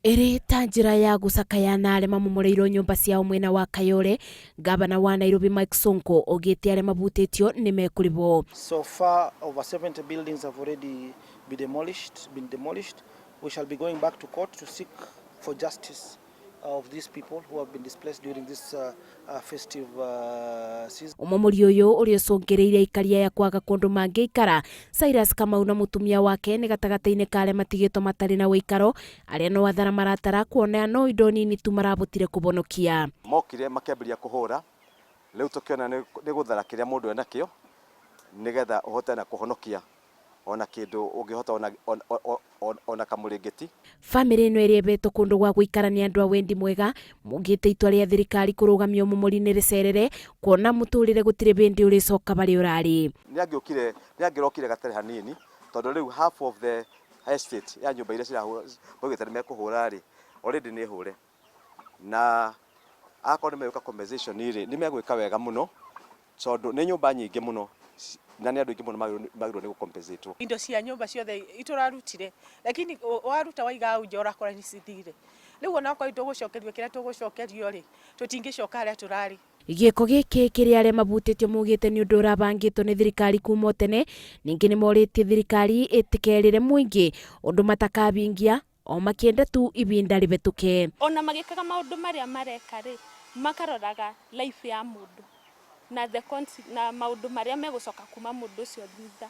Ĩrĩ ta njĩra ya gũcakaya na arĩa mamomoreirwo nyũmba ciao mwena wa Kayole, Ngavana wa Nairobi Mike Sonko augĩte arĩa mabutĩtio nĩ mekũrĩhwo. So far, over 70 buildings have already been demolished. We shall be going back to court to seek for justice of these people who have been displaced during this festive season. Ũmomori ũyũ ũrĩa ũcũngĩrĩirie aikari aya kwaga kũndũ mangĩikara. Cyrus Kamau na mũtumia wake nĩ gatagatĩ-inĩ ka arĩa matigĩtwo matarĩ na ũikaro, arĩa no athara maratara kuona no indo nini tu marabotire kũbonokia. Mokire makĩambĩrĩria kũhũra, rĩu tũkĩona nĩ gũthara kĩrĩa mũndũ enakĩo nĩgetha ũhote na kũhonokia ona kĩndũ ũngĩhota ona kamũrĩngĩti. Bamĩrĩ ĩno ĩrĩa ĩhetwo kũndũ gwa gũikara nĩ andũ a wendi mwega maugĩte itua rĩa thirikari kũrũgamia ũmomori nĩ rĩcerere, kuona mũtũrĩre gũtirĩ hĩndĩ ũrĩcoka barĩa ũrarĩ. Nĩ angĩũkire, nĩ angĩrokire gatere hanini, tondũ rĩu half of the estate ya nyũmba iria cirahũra maugĩte nĩ mekũhũra rĩ, already nĩ hũre, na akorwo nĩ megwĩka compensation rĩ, nĩ megwĩka wega mũno, tondũ nĩ nyũmba nyingĩ mũno na nĩ andũ aingĩ mũno magĩrĩirwo nĩ gũcompensatwo. Indo cia nyũmba ciothe itũrarutire, lakini waruta waiga hau nja ũrakora nĩ cithire. Rĩu onakorwo tũgũcokerio kĩrĩa tũgũcokerio rĩ, tũtingĩcoka harĩa tũrarĩ. Gĩko gĩkĩ kĩrĩa arĩa mabutĩtio maugĩte nĩ ũndũ ũrabangĩtwo nĩ thirikari kuma o tene. Ningĩ nĩ morĩtie thirikari ĩtikerĩre mũingĩ ũndũ matakabingia o makĩenda tu ibinda rĩbĩtũke. Ona magĩkaga maũndũ marĩa mareka rĩ, makaroraga life ya mũndũ na the na maũndũ marĩa megũcoka kuma mũndũ ũcio thutha.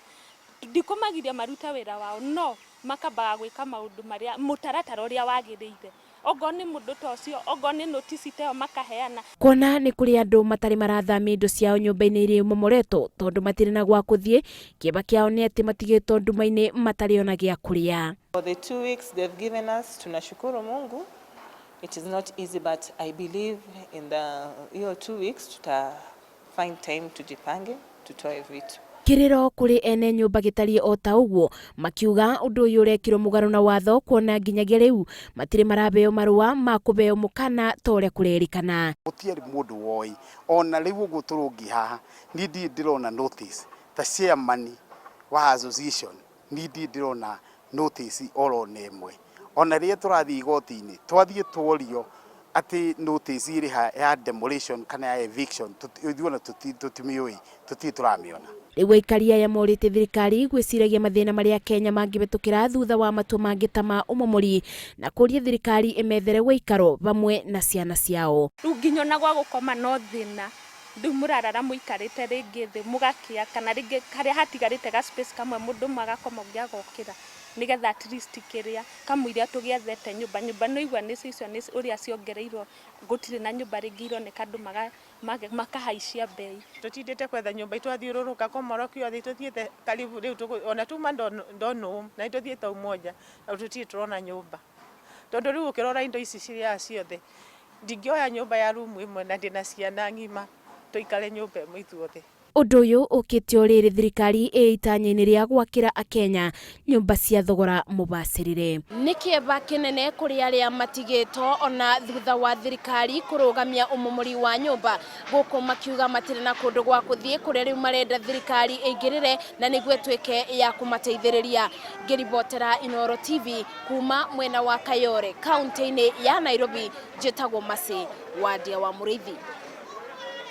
Ndikũmagiria marute wĩra wao, no makambaga gwĩka maũndũ marĩa mũtaratara ũrĩa wagĩrĩire. Okorwo nĩ mũndũ ta ũcio, okorwo nĩ notice ta ĩyo makaheana. Kuona nĩ kũrĩ andũ matarĩ marathamia indo ciao nyũmba-inĩ iria imomoretwo tondũ matirĩ na gwa kũthiĩ, kĩeba kĩao nĩ atĩ matigĩtwo nduma-inĩ matarĩ ona gĩa kũrĩa. For the 2 weeks they've given us, tunashukuru Mungu. It is not easy, but I believe in the hiyo 2 weeks tuta find time tujipange, tutoe vitu. Kĩrĩro kũrĩ ene nyũmba gĩtariĩ o ta ũguo, makiuga ũndũ ũyũ ũrekirwo mũgarũ na watho, kuona nginyagia rĩu matirĩ marabeo marũa ma kũbeo mũkana ta ũrĩa kũrerĩkana. Gũtiarĩ mũndũ woĩ ona rĩu ũguo tũrũngi haha, niĩ ndirĩ ndĩrona notice ta chairman wa association, niĩ ndirĩ ndĩrona notice oro na ĩmwe. Ona rĩrĩa tũrathiĩ igoti-inĩ, twathiĩ tuorio atĩ notice ĩrĩ ha ya demolition kana ya eviction, ithuĩ ona tũtimĩũĩ, tũtirĩ tũramĩona. Rĩu aikari aya morĩtie thirikari gwĩciragia mathĩna marĩa Kenya mangĩhetũkĩra thutha wa matua mangĩ ta ma ũmomori, na kũria thirikari ĩmethere ũikaro vamwe na ciana ciao. Rĩu nginya ona gwa gũkoma no thĩna. Rĩu mũrarara mũikarĩte rĩngĩ thĩ mũgakĩa, kana rĩngĩ harĩa hatigarĩte ga space kamwe, mũndũ ũmwe agakoma, ũngĩ agokĩra, nĩgetha at least kĩrĩa kamũira tũgĩethete nyũmba. Nyũmba nĩ igua nĩ icio nĩ ũrĩa ciongereirwo, gũtirĩ na nyũmba rĩngĩ ironeka, andũ makahaicia mbei. Tũtindĩte kwetha nyũmba, itwathiũrũrũka Komoro kiothe, tũthiĩte karibu rĩu ona tuma Ndonu na tũthiĩte Umoja na tũtirĩ tũrona nyũmba, tondũ rĩu ũkĩrora indo ici cirĩ ciothe, ndingĩoya nyũmba ya rumu ĩmwe na ndĩna ciana ng'ima tũikare nyũmba ĩmwe ithuothe. Ũndũ ũyũ ũkĩte o rĩrĩ thirikari ĩ itanya-inĩ rĩa gwakĩra akenya nyũmba cia thogora mũbacĩrĩre. Nĩ kĩeva kĩnene kũrĩ arĩa matigĩtwo ona thutha wa thirikari kũrũgamia ũmomori wa nyũmba gũkũ, makiuga matirĩ na kũndũ gwa kũthiĩ, kũrĩa rĩu marenda thirikari ĩingĩrĩre na nĩguo ĩtuĩke ya kũmateithĩrĩria. Ngĩribotera Inooro TV kuma mwena wa Kayole, kaunti-inĩ ya Nairobi, njĩtagwo Mercy Wandia wa Mũrĩithi.